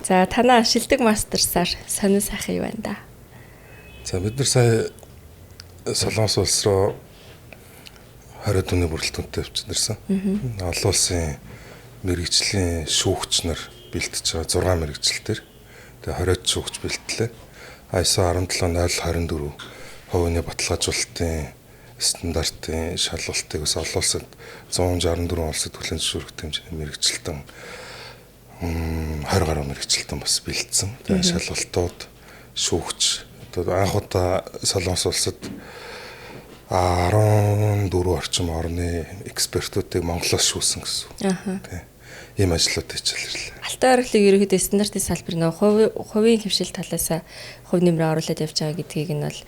За, танаа шилдэг мастерсаар сонин сайхан юу байна да? За, бид нар сая Солонгос улс руу 20 дүний бүрэлдэхүүнтэй явчихсан. Олон улсын мэрэгжлийн шүүгч нар бэлтэж байгаа 6 мэрэгжил төр. Тэгээ 20 шүүгч бэлтлээ. ISO 17024 хувийн баталгаажуулалтын стандартын шалгалтыг бас олон улсад 164 улсад хүлээн зөвшөөрөх хэмжээний мэрэгжилтэн 20 гаруй мэрэгжилтэн бас бэлдсэн. Тэгээ шалгалтууд шүүгч одоо анх удаа Солонгос улсад 14 орчим орны экспертүүдийг Монголоос шүүсэн гэсэн. Тий. Ийм ажлууд хийчихлээ. Алтан оргилыг ерөнхийдөө стандартын салбар нөө хувийн хвшил талаас хувь нэмрээ оруулаад явж байгаа гэдгийг нь бол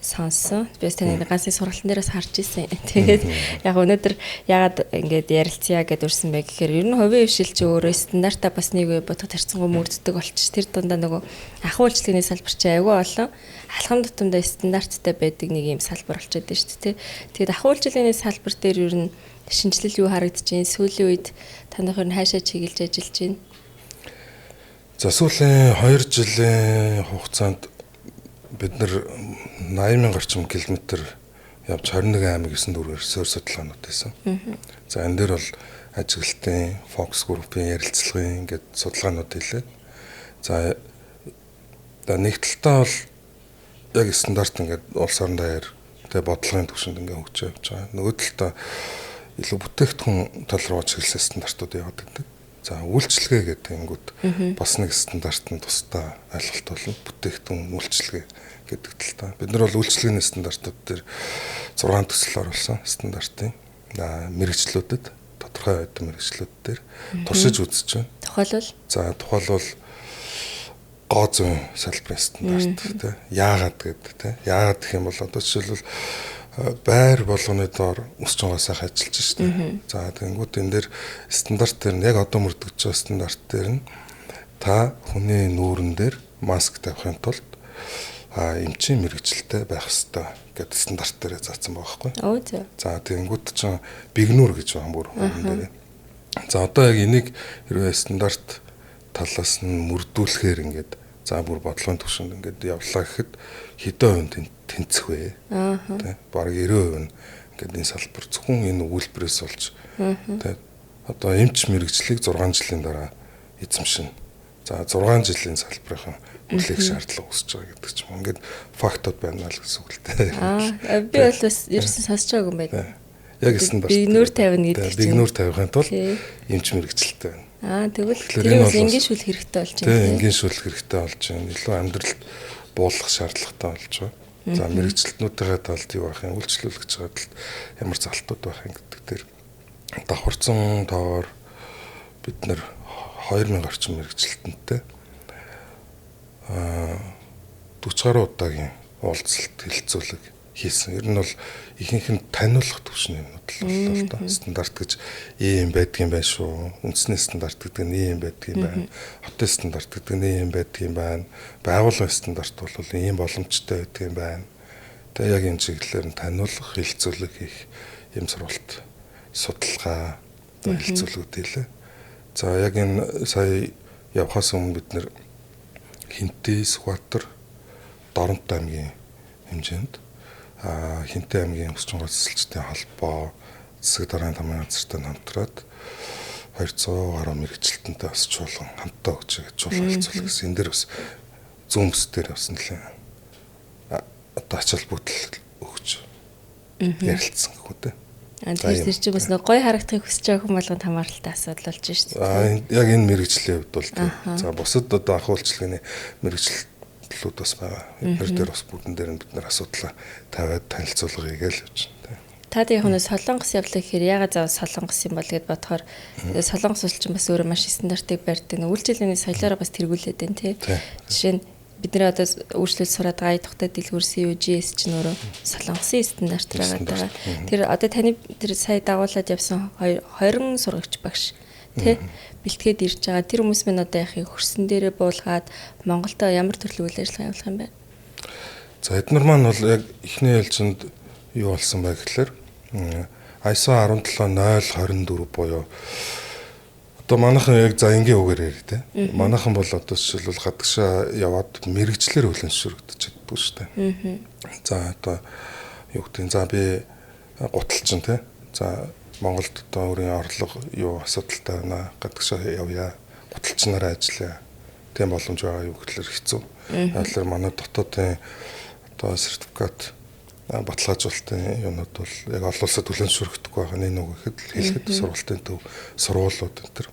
сонссон. Би бас таны ганцын сургалтын дээрээс харж ирсэн. Тэгээд яг өнөөдөр яагаад ингэж ярилцъя гэдээ үрсэн бэ гэхээр ер нь хувийн хвшил чи өөрөө стандартаа бас нэг үе бодох тарцсангуу мөрддөг болчих. Тэр дундаа нөгөө ахуй үйлчилгээний салбар чи айгүй олон алхам тутамдаа стандарттай байдаг нэг юм салбар болчиход байна шүү дээ. Тэгээд ахуй үйлчилгээний салбар дээр ер нь шинжилэл юу харагдаж байна? Сүүлийн үед танайх ер нь хаашаа чиглэж ажиллаж байна? За, сүүлийн 2 жилийн хугацаанд бид нар 80 мянган орчим километр явж 21 аймаг 9 дүүргээр суурь судалгаанууд хийсэн. За, энэ дээр бол ажиглалтын, фокус группийн ярилцлагын ингээд судалгаанууд хийлээ. За, нэг талдаа бол яг стандарт ингээд улс орон даяар тэгээ бодлогын түвшинд ингээд хөгжиж явж байгаа. Нөгөө талдаа илүү бүтээгдэхүүн тал руу чиглэсэн стандартууд яваад байдаг. За, үйлчилгээ гэдэг ингүүд бас нэг стандарт нь тусдаа ойлголт болно. Бүтээгдэхүүн, үйлчилгээ гэдэг талдаа. Бид нар бол үйлчилгээний стандартууд дээр 6 төсөл оруулсан стандартын мэрэгчлүүдэд, тодорхой байдаг мэрэгчлүүд дээр туршиж үзэж байна. Тухайлбал? За, тухайлбал гоо зүйн салбарын стандарт тий. Яагаад гэдэг тий. Яагаад гэх юм бол одоо жишээлбэл байр болгоны доор өсч байгаа сайхан ажиллаж штэ. За, тэгэнгүүт энэ дээр стандарт дээр нь яг одоо мөрдөгж байгаа стандарт дээр нь та хүний нүүрэн дээр маск тавихын тулд эмчийн мэрэгчлээ байх ёстой гэдэг стандарт дээр заасан байгаа байхгүй. За, тэгэнгүүт чинь бигнүүр гэж байгаа бүр хүн дээр. За, одоо яг энийг хэрвээ стандарт талаас нь мөрдүүлэхээр ингээд за бүр бодлогын түвшинд ингээд явлаа гэхэд хэдэн хувь тэнцэх вэ? Тэ, бараг 90% нь ингээд энэ салбар зөвхөн энэ өгүүлбэрээс болж тэ одоо эмч мэрэгчлийг 6 жилийн дараа эзэмшинэ. За, 6 жилийн салбарын хүлээх шаардлага үүсэж байгаа гэдэг ч юм. Ингээд фактууд байна л гэсэн үг л дээ. Би бол бас ерөөсөн сонсож байгаагүй юм байна. Яг стандарт. Бигнүүр тавина гэдэг чинь. Бигнүүр тавихын тулд эмч мэрэгчлээ байна. Тэгвэл тэр бас энгийн шүлэх хэрэгтэй болж байна. Тийм, энгийн шүлэх хэрэгтэй болж байна. Илүү амьдралд буулгах шаардлагатай болж байгаа. За, мэрэгчлэтнүүдийн талд юу байх юм, үйлчлүүлэгч байгаа талд ямар залтууд байх юм гэдэг дээр давхарцсан тоогоор бид нэр 2000 орчим мэрэгчлэтэнтэй 40 гаруй удаагийн уулзалт хэлэлцүүлэг хийсэн. Ер нь бол ихэнх нь таниулах түвшний юмнууд л боллоо л доо. Стандарт гэж ийм байдгийн байх шүү. Үндэсний стандарт гэдэг нь ийм байдгийн байна. Хотын стандарт гэдэг нь ийм байдгийн байна. Байгууллагын стандарт бол ийм боломжтой байдгийн байна. Тэгээ яг энэ чиглэлээр нь таниулах, хэлэлцүүлэг хийх ийм сургалт, судалгаа, хэлэлцүүлгүүд хийлээ. За, яг энэ сая явхаас өмнө бид нэр Хинтээ, Сүхбаатар, Доронт аймгийн хэмжээнд Хинтээ аймгийн өсчин гоцлолчдын холбоо засаг даргын тамгын газартай хамтраад 200 гаруй мэрэгчлэтэнтэй бас чуулган хамтдаа өгч байгаа чуулган хэлцүүлэх гэсэн. Энэ дээр бас зүүн бүс дээр бас нэлээд одоо ач холбогдол өгч ярилцсан гэх үү те. Тэр чинь бас нэг гоё харагдахыг хүсэж байгаа хүн болгонд хамааралтай асуудал болж шүү дээ. Яг энэ мэрэгжлийн хувьд бол тийм. За, бусад одоо ахуй үйлчилгээний мэрэгчлүүд бас байгаа. Эднэр дээр бас бүгдэн дээр нь бид нар асуудлаа тавиад танилцуулга хийгээл явж байна. Та яг нэг Солонгос явлаа гэхээр ягаад заавал Солонгос юм бол гэд бодохоор Солонгос улс чинь бас өөрөө маш стандартыг барьдаг. Үйлчилгээний соёлоороо бас тэргүүлээд байна тий. Жишээ нь бид нэр одоо өөрчлөлт сураад байгаа тухтай дэлгүүр CUGS чинь өөрөө Солонгосын стандарт байгаад байгаа. Тэр одоо таны тэр сая дагуулад явсан 20 сургагч багш тий бэлтгээд ирж байгаа. Тэр хүмүүс минь одоо яхийг хөрсөн дээрээ буулгаад Монголдо ямар төрлийн үйл ажиллагаа явуулах юм бэ? За, эднэр маань бол яг эхний ээлжинд юу болсон бэ гэхлээр ISO 17024 буюу Одоо манайхан яг за энгийн үгээр ярив те. Манайхан бол одоо жишээлбэл гадагшаа яваад мэрэгчлэр хүлээн зөвшөөрөгдөж чаддгүй шүү дээ. За одоо юу гэдэг нь за би гуталчин те. За Монголд одоо өөрийн орлого юу асуудалтай байна. Гадагшаа явъя. Гуталчнараа ажиллая. Тийм боломж байгаа юу гэхлээр хэцүү. Тэгэхээр манай дотоодын одоо сертификат баталгаажуулалтын юмнууд бол яг олон улсад хүлээн зөвшөөрөгдөхгүй байгаа нэг үг гэхэд хэлэхэд сургалтын төв сургуулиуд энэ төр.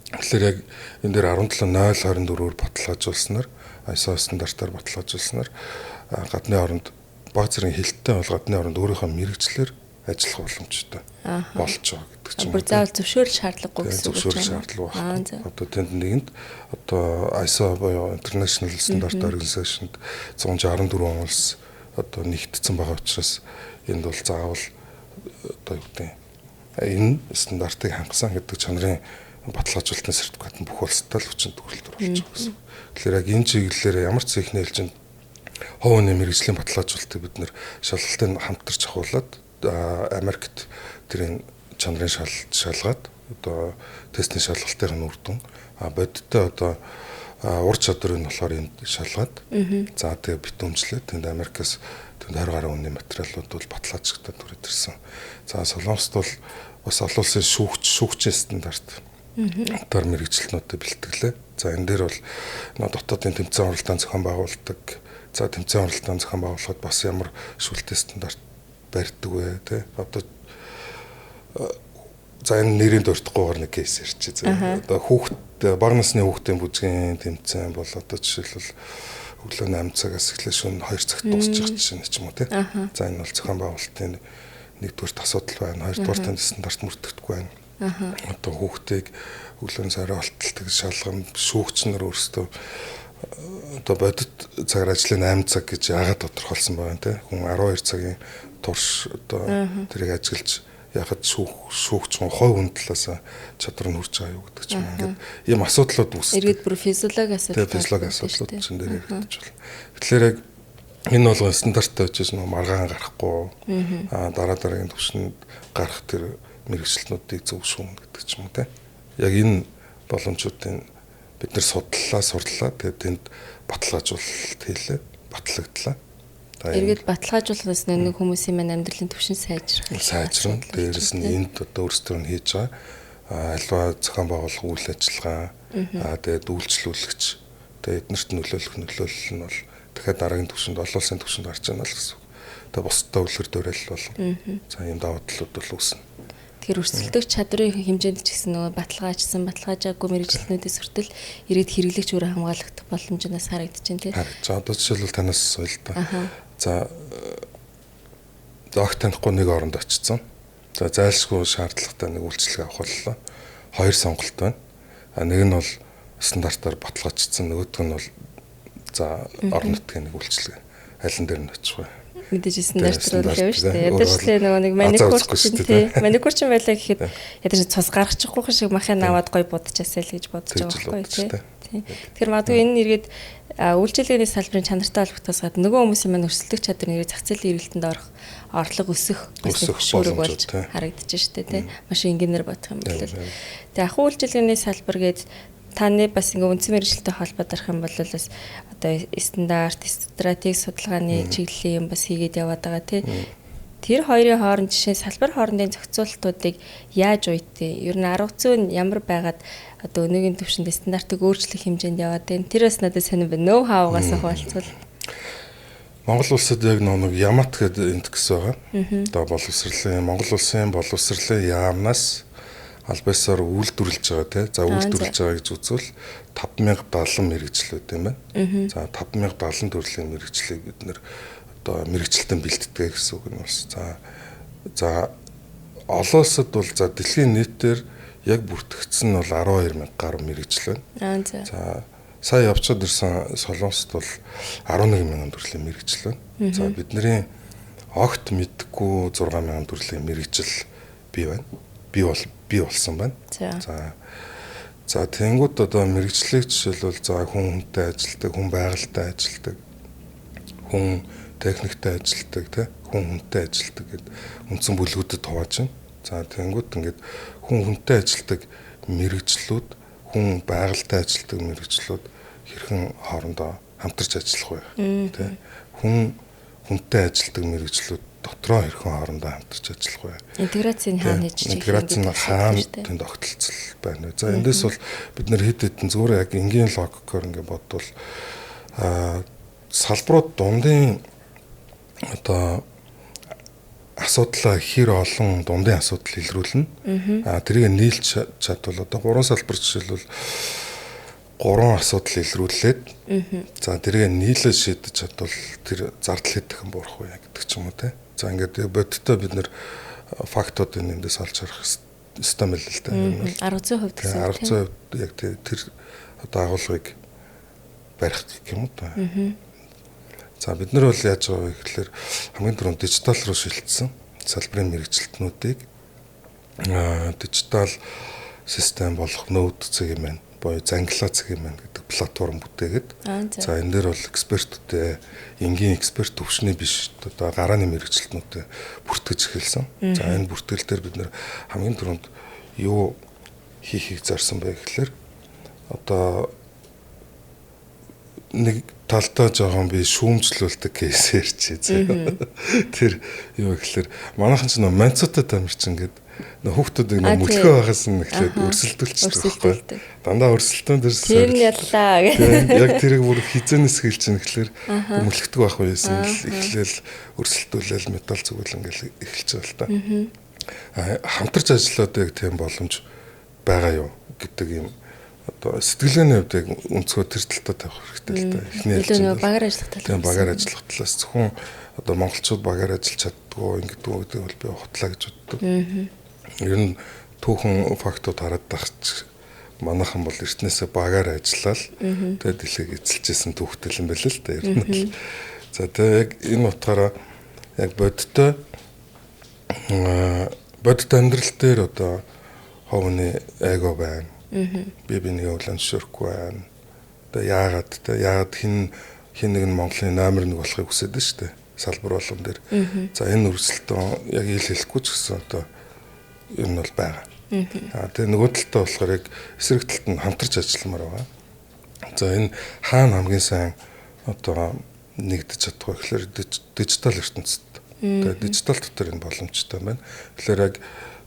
Тэгэхээр яг энэ дээр 17024-оор баталгаажуулснаар ISO стандартаар баталгаажуулснаар гадны оронд баг зэрэг хилттэй бол гадны оронд өөрийнхөө мэрэгчлэр ажиллах боломжтой болж байгаа гэдэг чинь. Бүр заавал зөвшөөрөл шаардлагагүй гэсэн үг. Зөвшөөрөл шаардлага байхгүй. Одоо тэнд нэгэнд одоо ISO буюу International Standard Organization-д 164 улс одоо нэгтцсэн байгаа учраас энд бол заавал одоо юу гэдэг энэ стандартыг хангасан гэдэг чанарын баталгаажуулалтын сертификат нь бүх улсад л хүчин төгөлдөр болж байгаа гэсэн. Тэгэхээр яг энэ чиглэлээр ямар ч ихний ээлжинд хувь хүний мэргэжлийн баталгаажуулалтыг бид нэр шалгалтыг хамтарч ахуулаад Америкт тэрийн чанарын шалгаад одоо тестийн шалгалтын үр дүн бодиттой одоо ур чадварыг нь болохоор энд шалгаад за тэгээ битүүмжлээ тэнд Америкаас тэнд 20 гаруй үнийн материалууд бол баталгаажигдаад түрээд ирсэн. За Солонгост бол бас олон улсын шүүгчийн стандарт дор мэргэжилтнүүдэд бэлтгэлээ. За энэ дээр бол дотоодын тэмцээн уралдаан зохион байгуулдаг. За тэмцээн уралдаан зохион байгуулахад бас ямар шүүлтийн стандарт барьдаг вэ те? Одоо за энэ нэрийн дуртахгүйгээр нэг кейс ярьчих. Одоо хүүхэд бага насны хүүхдийн бүжгийн тэмцээн бол одоо жишээлбэл өглөө 8 цагаас эхлээ шөнө 2 цагт дуусчих жишээ нь ч юм уу те. За энэ бол зохион байгуулалтын нэгдүгээрт асуудал байна. Хоёрдугаар танд стандарт мөрдөгдөхгүй байна. Одоо хүүхдийг өглөөний царай болтол тэгж шалган шүүгч нар өөрсдөө одоо бодит цагаар ажлын 8 цаг гэж яагаад тодорхойлсон байгаа юм те. Хүн 12 цагийн турш одоо тэрийг ажиглаж яхад шүүгч хүн хувь хүн талаас чадвар нь хүрч байгаа юу гэдэг ч юм ингээд ийм асуудлууд үүсдэг. Иргэд бүр физиологи асуудал. Физиологи асуудлууд чинь дээр яригдчих болно. Тэгэхээр яг энэ бол стандарттай очиж нөө маргаан гарахгүй дараа дараагийн түвшинд гарах тэр мэргэжилтнүүдийг зөв шүүн гэдэг ч юм уу те. Яг энэ боломжуудыг бид нар судлаа, тэгээд тэнд баталгаажуулалт хийлээ, батлагдлаа. Эргээд баталгаажуулахаас нэг хүмүүсийн маань амьдралын түвшин сайжрах. Сайжрна. Дээрээс нь энд одоо өөрсдөө нь хийж байгаа альва зохион байгуулах үйл ажиллагаа, тэгээд үйлчлүүлэгч, тэгээд эднэрт нөлөөлөх нөлөөлөл нь бол дахиад дараагийн түвшинд олон улсын түвшинд гарч байна л гэсэн үг. Тэгээд бусдад үлгэр дуурайл болно. За ийм давуу талууд бол үүснэ. Тэгэхээр өрсөлдөх чадрын хэмжээнд ч гэсэн нөгөө баталгаажсан, баталгаажаагүй мэргэжилтнүүдээс хүртэл иргэд хэрэглэгч өөрөө хамгаалагдах боломжноос харагдаж байна тийм. За одоо жишээлбэл танаас асууя л да. За огт танихгүй нэг оронд очсон. За зайлшгүй шаардлагатай нэг үйлчилгээ авах боллоо. Хоёр сонголт байна. А нэг нь бол стандартаар баталгаажсан, нөгөөх нь бол за орон нутгийн нэг үйлчилгээ. Аль нь дээр нь очих вэ? Мэдээж стандарт руу явна шүү дээ. Ядаж л нөгөө нэг маникюр чинь тий. Маникюр чинь байлаа гэхэд ядаж цус гаргачихгүй шиг махын аваад гой будчихасаа л гэж бодож байгаа байхгүй тий. Тэгэхээр магадгүй энэ нэргээд үйлчилгээний салбарын чанартай холбогдохоос гадна нөгөө хүмүүсийн маань өрсөлдөх чадвар нэрээ зах зээлийн эргэлтэнд орох орлого өсөх бас шүүрэг болж харагдаж штэ тий. Маш энгийнээр бодох юм бол. Тэгээ ахуй үйлчилгээний салбар гээд таны бас ингээ үндсэн мэргэжилтэй холбоод арах юм бол бас одоо стандарт, стратеги судалгааны чиглэлийн юм бас хийгээд яваад байгаа тий. Тэр хоёрын хооронд жишээ салбар хоорондын зохицуултуудыг яаж уйдтыг? Ер нь арга зүй нь ямар байгаад одоо өнөөгийн төвшөнд стандартыг өөрчлөх хэмжээнд яваад байна. Тэр бас надад сонирн байна. Ноу хаугаас хуваалцвал. Монгол улсад яг нэг Ямат гэдэг индекс байгаа. Одоо боловсролын Монгол улсын боловсролын яамнаас аль биесээр үйлдвэрлэж байгаа тий. За үйлдвэрлэж байгаа гэж үзвэл 5070 мэргэжлүүд юм байна. За 5070 төрлийн мэргэжлийг бид нэр одоо мэргэжилтэн бэлддэг гэсэн үг нь бас. За олон улсад бол за дэлхийн нийтээр яг бүртгэгдсэн нь бол 12000 гаруй мэргэжил байна. За сая явцад ирсэн Солонгост бол 11000 төрлийн мэргэжил байна. За бидний огт мэдгүй 6000 төрлийн мэргэжил бий байна. Бий болсон байна. За тэнгууд одоо мэргэжлийг жишээлбэл за хүн хүнтэй ажилладаг, хүн байгальтай ажилладаг, хүн техниктэй ажилладаг, тэ хүн хүнтэй ажилладаг гэд үндсэн бүлгүүдэд хувааж байна. За тэнгууд ингээд хүн хүнтэй ажилладаг мэргэжлүүд, хүн байгальтай ажилладаг мэргэжлүүд хэрхэн хоорондоо хамтарч ажиллах вэ? Тэ? Хүн хүнтэй ажилладаг мэргэжлүүд дотроо хэрхэн хоорондоо хамтарч ажиллах вэ? Интеграцийн хаана хийж интеграц нь хаана тэнд огтлцол байна вэ? За эндээс бол бид нэр хэд хэдэн зүгээр яг энгийн логикоор ингэ бодвол салбарууд дундын одоо асуудлаа хэр олон дундын асуудал илрүүлнэ. Тэрийг нийлж чадвал одоо гурван салбар жишээлбэл гурван асуудал илрүүлээд за тэрийг нийлээд шийдэж чадвал тэр зардал хэд дахин буурах вэ гэдэг ч юм уу те. За ингээд бодиттой бид нэр фактуудын эндээс олж харах ёстой мэл л дээ. 10% гэсэн. 10% яг тэр одоо агуулгыг барих гэх юм уу та. За бид нар бол яаж байгаа вэ гэхлээр хамгийн түрүүнд дижитал руу шилжсэн салбарын мэргэжилтнүүдийг дижитал систем болох нode цэг юм байна. Буюу зангилаа цэг юм байна гэдэг платформ бүтээгээд. За энэ дээр бол экспертүүдээ энгийн эксперт төвшний биш одоо гарааны мэргэжилтнүүдээ бүртгэж эхэлсэн. За энэ бүртгэл дээр бид нэр хамгийн түрүүнд юу хийхийг зорьсон бэ гэхлээр одоо нэг талдаа жоохон би шүүмжлүүлдэг кейс ярьчих зөө. Тэр юу гэхлээр манайхан ч нөө манцуутай тамирчин гээд нөө хүүхдүүдийг нөө мөлхөө байхаас нь эхлээд өрсөлдүүлчихдэг байхгүй. Дандаа өрсөлдөөн дээр тэр нь яллаа гэх. Яг тэрийг бүр хизэнээс хэлж ин гэхлээр мөлхдөг байх үеэс нь эхлээл өрсөлдүүлээл металл зүгэл ингээл эхэлж байгаа л та. Хамтарч ажиллаад яг тийм боломж байгаа юу гэдэг юм одоо сэтгэлгээний хувьд яг өнцгөө тэр талдаа тавих хэрэгтэй л да. Эхний ээлжинд багаар ажиллах талаас. Тийм багаар ажиллах талаас зөвхөн одоо монголчууд багаар ажиллаж чаддгүй ингэдэггүй гэдэг бол би хутлаа гэж боддог. Ер нь түүхэн фактууд хараад тахч манайхан бол эртнээсээ багаар ажиллаад тэгээд дэлхийг эзэлжсэн түүхтэй юм байл л да. Ер нь бол. За тэгээд яг энэ утгаараа яг бодиттой бодит амьдрал дээр одоо ховны эго байна. Би бинийг улаан зөвшөөрөхгүй байна. Одоо яагаад те яагаад хин нэг нь Монголын номер 1 болохыг хүсэж байна шүү дээ. Салбар болгон дээр. За энэ өрсөлдөөн яг ил хэлэхгүй ч гэсэн одоо ер нь бол байгаа. Тэгээ нөгөө талдаа болохоор яг эсрэг талд нь хамтарч ажилламаар байгаа. За энэ хаана хамгийн сайн одоо нэгдэж чадах вэ гэхээр дижитал ертөнцид. Тэгээ дижитал дотор энэ боломжтой байна. Тэгэхээр яг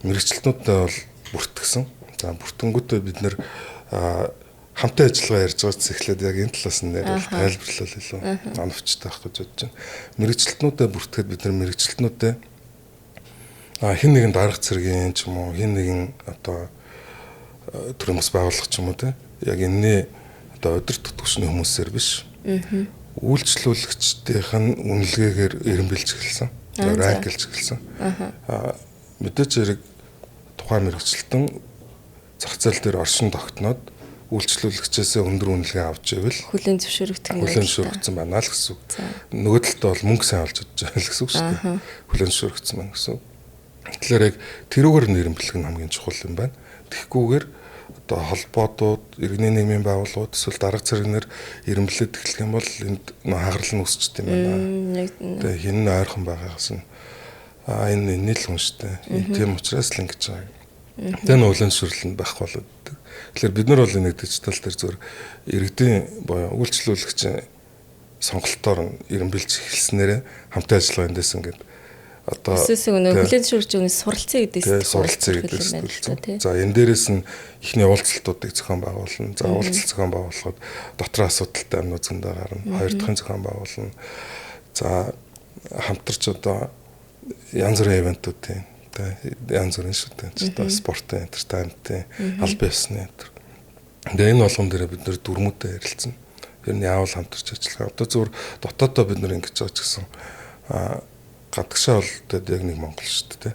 мэргэжилтнүүдээ бол бүртгэсэн. За бүртэнгүүтээ бид нэр хамтын ажиллагаа ярьж байгаас эхлээд яг энэ талаас нь яриад тайлбарлал илүү оновчтой байх гэж бодож байна. Мэргэжилтнүүдээ бүртгэхэд бид нар мэргэжилтнүүдээ хин нэгэн дарга цэргийн ч юм уу, хин нэгэн одоо төрийн бас байгууллага ч юм уу те яг энэний одоо удирдах түвшний хүмүүсээр биш. Үйлчлүүлэгчдийнх нь үнэлгээгээр эренбэлж эхэлсэн. Ранклж эхэлсэн. Мэдээж хэрэг тухайн мэргэжилтэн зах зээл дээр оршин тогтноод үйлчлүүлэгчээсээ өндөр үнэлгээ авч ивэл хүлээн зөвшөөрөгдөх нь хүлээн зөвшөөрөгдсөн байна л гэсэн үг. Нөгөө талдаа бол мөнгө сайн олж чадж байгаа л гэсэн үг шүү дээ. Хүлээн зөвшөөрөгдсөн байна гэсэн үг. Тэгэхээр яг тэрүүгээр нэрэмблэх нь хамгийн чухал юм байна. Тэгэхгүйгээр одоо холбоодууд, иргэний нийгмийн байгууллагууд эсвэл дарга цэрэгнэр эренблээд эхлэх юм бол энд хагарал нь үүсчихдээ юм байна. Тэгээ хин нь ойрхон байгаагаас нь энэ энэ л хүн шүү дээ. Тийм учраас л ингэж байгаа. Тэгээ нөө хүлээн зөвшөөрөл нь байхгүй болоод. Тэгэхээр бид нар бол энэ дижитал дээр зөвхөн иргэдийн буюу үйлчлүүлэгчийн сонголтоор эренбэлж эхэлснээрээ хамтын ажиллагаа эндээс ингээд одоо эсвэл нөө хүлээн зөвшөөрч өгнө суралцъя гэдээс суралцъя гэдээс сэтгүүлсэн. За энэ дээрээс нь эхний уулзалтуудыг зохион байгуулна. За уулзалт зохион байгуулахад дотроо асуудалтай юмнууд зөндөө гарна. Хоёр дахь зохион байгуулна. За хамтарч одоо янз бүрийн ивентүүдийн янз бүрийн шүү дээ. Одоо спортын, энтертейнментийн, албан ёсны энэ. Тэгээ энэ болгон дээр бид нэр дүрмүүдээ ярилцсан. Ер нь яавал хамтарч ажиллах. Одоо зөвхөн дотоодоо бид нэр ингэж байгаа ч гэсэн гадагшаа бол тэгээд яг нэг Монгол шүү дээ.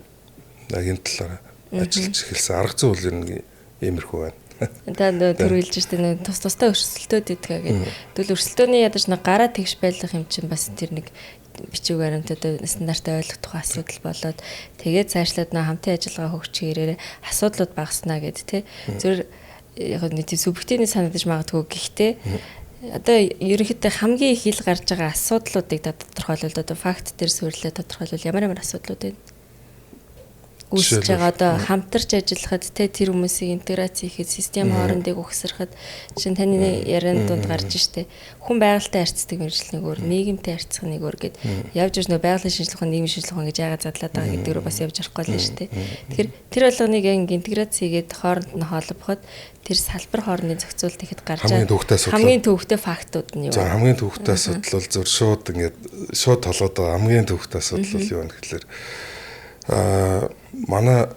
Яг энэ талаар ажиллаж эхэлсэн. Арга зүй бол ер нь иймэрхүү байна. Та нөө түр хэлж штэ нөө тус тустай өрсөлдөөд иддэг гэдэг. Тэгвэл өрсөлдөөний ядаж нэг гараа тэгш байлгах юм чинь бас тэр нэг бичиг баримтад стандартаа ойлгох асуудал болоод тэгээд цаашлаад нөө хамтын ажиллагаа хөгжихээрээ асуудлууд багаснаа гэд тэ. Зөв яг нэг тийм субъективний санагдаж магадгүй гэхдээ одоо ерөнхийдөө хамгийн их ил гарч байгаа асуудлуудыг та тодорхойлвол одоо факт дээр суурилаа тодорхойлвол ямар ямар асуудлууд вэ? Үүсэж байгаа одоо хамтарч ажиллахад те тэр хүмүүсийг интеграц хийхэд систем хоорондыг угсрахад чинь таны яриан дунд гарч штэ хүн байгальтай харьцдаг мэргэжил нэг өөр, нийгэмтэй харьцах нэг өөр гэд явж ирж нөө байгалийн шинжилгээ ухаан, нийгмийн шинжилгээ ухаан гэж яагаад задлаад байгаа гэдэг рүү бас явж орохгүй л штэ. Тэгэхээр тэр болгоныг яг интеграц хийгээд хооронд нь холбоход тэр салбар хоорондын зохицуулт ихэд гарч байгаа хамгийн төвөгтэй фактууд нь юу? За, хамгийн төвөгтэй асуудал бол зөв шууд ингээд шууд толгойд байгаа хамгийн төвөгтэй асуудал бол юу вэ гэхэлэр манай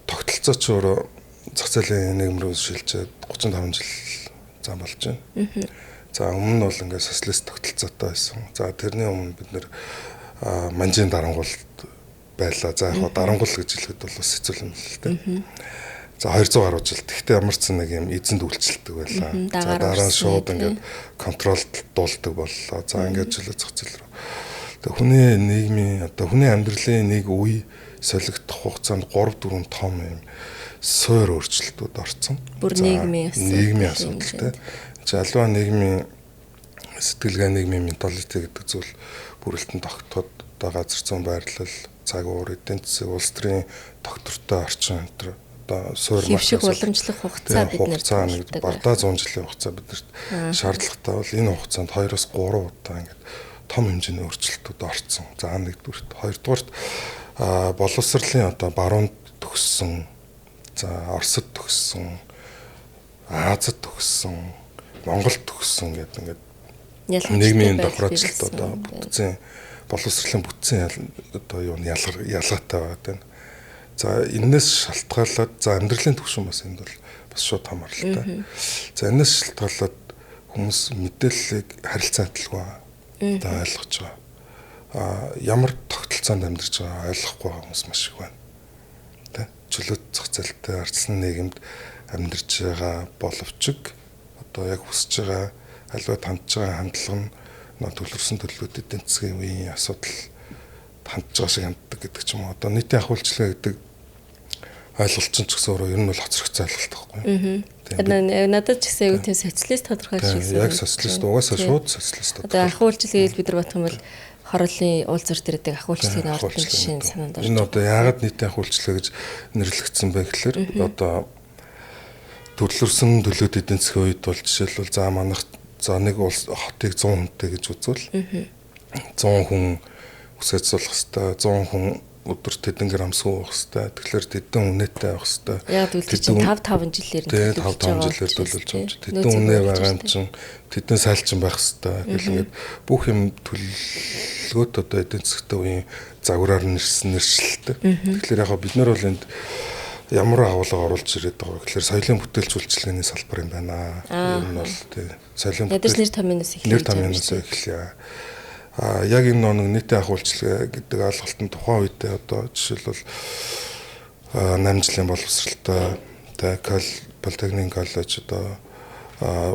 тогтолцоо ч өөрөө зах зээлийн нийгэм рүү шилжээд 35 жил зам болж байна. За, өмнө нь бол ингээд социалист тогтолцоотой байсан. За, тэрний өмнө бид нэр манжийн дарангуйлт байлаа. За, яг хаа дарангуул гэж хэлэхэд бол бас хэцүү юм л дээ. За, 200 гаруй жил. Тэгвэл ямар ч нэг юм эзэнд үйлчлдэг байлаа. За, дараа нь шууд ингээд контролдуулдаг боллоо. За, ингээд чөлөө зах зээл рүү. Тэгээ хүний нийгмийн одоо хүний амьдралын нэг үе солигдох хугацаанд 3-4 том юм суур өөрчлөлтүүд орсон. Бүр нийгмийн асуудал те. Чи альва нийгмийн сэтгэлгээ, нийгмийн менталити гэдэг зүйл бүрэлдэн тогтоход одоо газар зүүн байрлал, цаг уур, эдийн засаг, улс төрийн доктортой орчин энэ төр одоо суур хөвших уламжлах хугацаа бид нэр бардаа 100 жилийн хугацаа биднэрт шаардлагатай бол энэ хугацаанд 2-3 удаа ингээд том хэмжээний өөрчлөлтүүд орсон. За, нэгдүгüрт, хоёрдугаарт боловсролын одоо баруунд төгссөн, за Оросд төгссөн, Азад төгссөн, Монголд төгссөн гэдэг ингээд нийгмийн тохироочлолт одоо бүтцийн боловсролын бүтцийн одоо юу нь ялгаатай байгаа даа. За, энээс шалтгаалаад за амьдралын түвшин бас энд бол бас шууд хамааралтай. За, энээс шалтгаалаад хүмүүс мэдээллийг харилцан адилгүй одоо ойлгож байгаа. Ямар тогтолцоонд амьдарч байгаа ойлгохгүй байгаа хүмүүс маш их байна. Тэ? Чөлөөт зах зээлтэй ардсан нийгэмд амьдарч байгаа боловч одоо яг хүсэж байгаа аливаа хандж байгаа хандлага нь төвлөрсөн төлөвлөлт эдийн засгийн үеийн асуудал хандж байгаа шиг ханддаг гэдэг ч юм уу. Одоо нийтийн ах үйлчлэгээ гэдэг ойлголт ч гэсэн өөрөө ер нь бол хоцрогдсон ойлголт байхгүй. Надад ч гэсэн айгүй тийм социалист тодорхойлол шиг. Яг социалист угаасаа шууд социалист. Одоо ах үйлчлэгээ бид нар бодох юм бол хорооллын уулзар дээр дэг ах үйлчлэгийн ордон жишээ санаанд орж. Энэ одоо яагаад нийтийн ах үйлчлэгээ гэж нэрлэгдсэн бэ гэхэлэр одоо төлөвлөрсөн төлөөд эдийн засгийн үед бол жишээлбэл за манайх за нэг улс хотыг 100 хүнтэй гэж үзвэл 100 хүн үсэж суулгах хэвээр, 100 хүн өдөрт тэдэн грамм сүү уух хэвээр. Тэгэхээр тэдэн үнэтэй авах хэвээр. Яг үл чинь 5 жилээр төлөвлөж 5 жилээр төлөвлөж байгаа. Тэдэн үнэ байгаа юм чинь тэдэн сайлчин байх хэвээр. Гэл ингээд бүх юм төлөвлөгөөт одоо эдийн засгийн үеийн загвараар нэрсэн нэршилтэй. Тэгэхээр яг бид нар бол энд ямар агуулга оруулж ирээд байгаа вэ гэхээр соёлын бүтээлч үйлчилгээний салбар юм байна. Ер нь бол тий соёлын бүтээл нэр томьёоноос эхлэе. Нэр томьёоноос эхлэе. Яг энэ нэг нийтийн ах үйлчилгээ гэдэг ойлголт нь тухайн үедээ одоо жишээлбэл 8 жилийн боловсралтай тэ политехникийн коллеж одоо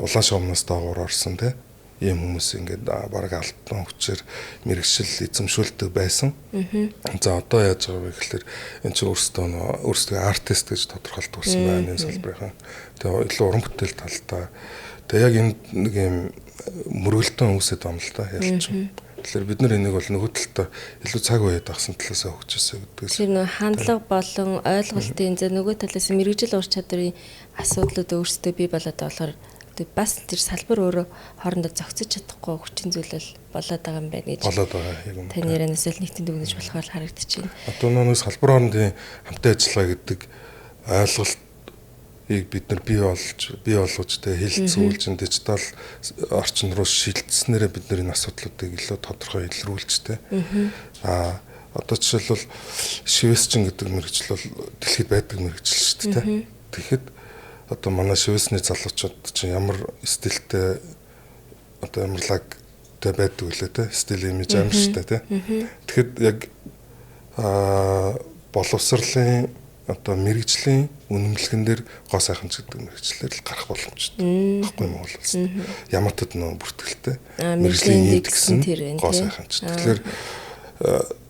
улаан шугамнаас доогуур орсон тэ ийм хүмүүс ингээд бараг алтан хүчээр мэрэгшил эзэмшүүлдэг байсан. За одоо яаж байгаа вэ гэхээр энэ чинь өөрсдөө артист гэж тодорхойлдог болсон байна энэ салбарын. Тэгээ илүү уран бүтээл талдаа. Тэгээ яг энэ нэг юм мөргөлтөн хүмүүсэд байна л да ялч. Тэгэхээр бид нар энийг бол нөгөө талдаа илүү цаг үеэд авсан талаасаа хөгжөөсэй гэдгээс. Тэр нөгөө хандлага болон ойлголтын зэ нөгөө талаас мэрэгжил ур чадварын асуудлууд өөрсдөө бий болоод болохоор бас тэр салбар өөрөө хоорондоо зохицож чадахгүй хүчин зүйл болоод байгаа юм байна гэж. Болоод байгаа яг юм. Таны ярианаас л нэгтэн дүгнэж болохоор харагдчихэв. Одоо нөгөө салбар хоорондын хамтын ажиллагаа гэдэг ойлголтыг бид нар бий болгож тэ хэлцүүлж дижитал орчин руу шилжснээрээ бид нар энэ асуудлуудыг илүү тодорхой илрүүлж тэ. Аа одоо жишээлбэл шивэсчин гэдэг мэргэжил бол дэлхийд байдаг мэргэжил шүү дээ тэ. Тэгэхэд одоо манай шивэсний залуучууд чинь ямар стилтэй одоо ямар лагтай байдаг үлээ те стил имиж амар штэ те. Тэгэхэд яг боловсролын одоо мэрэгжлийн үнэмлэхэн дээр гоо сайхан ч гэдэг мэрэгчлэр л гарах боломжтой. Баггүй Монгол улсад. Яматад нөө бүртгэлтэй мэрэгжлийн индекс нь гоо сайхан ч. Тэгэхээр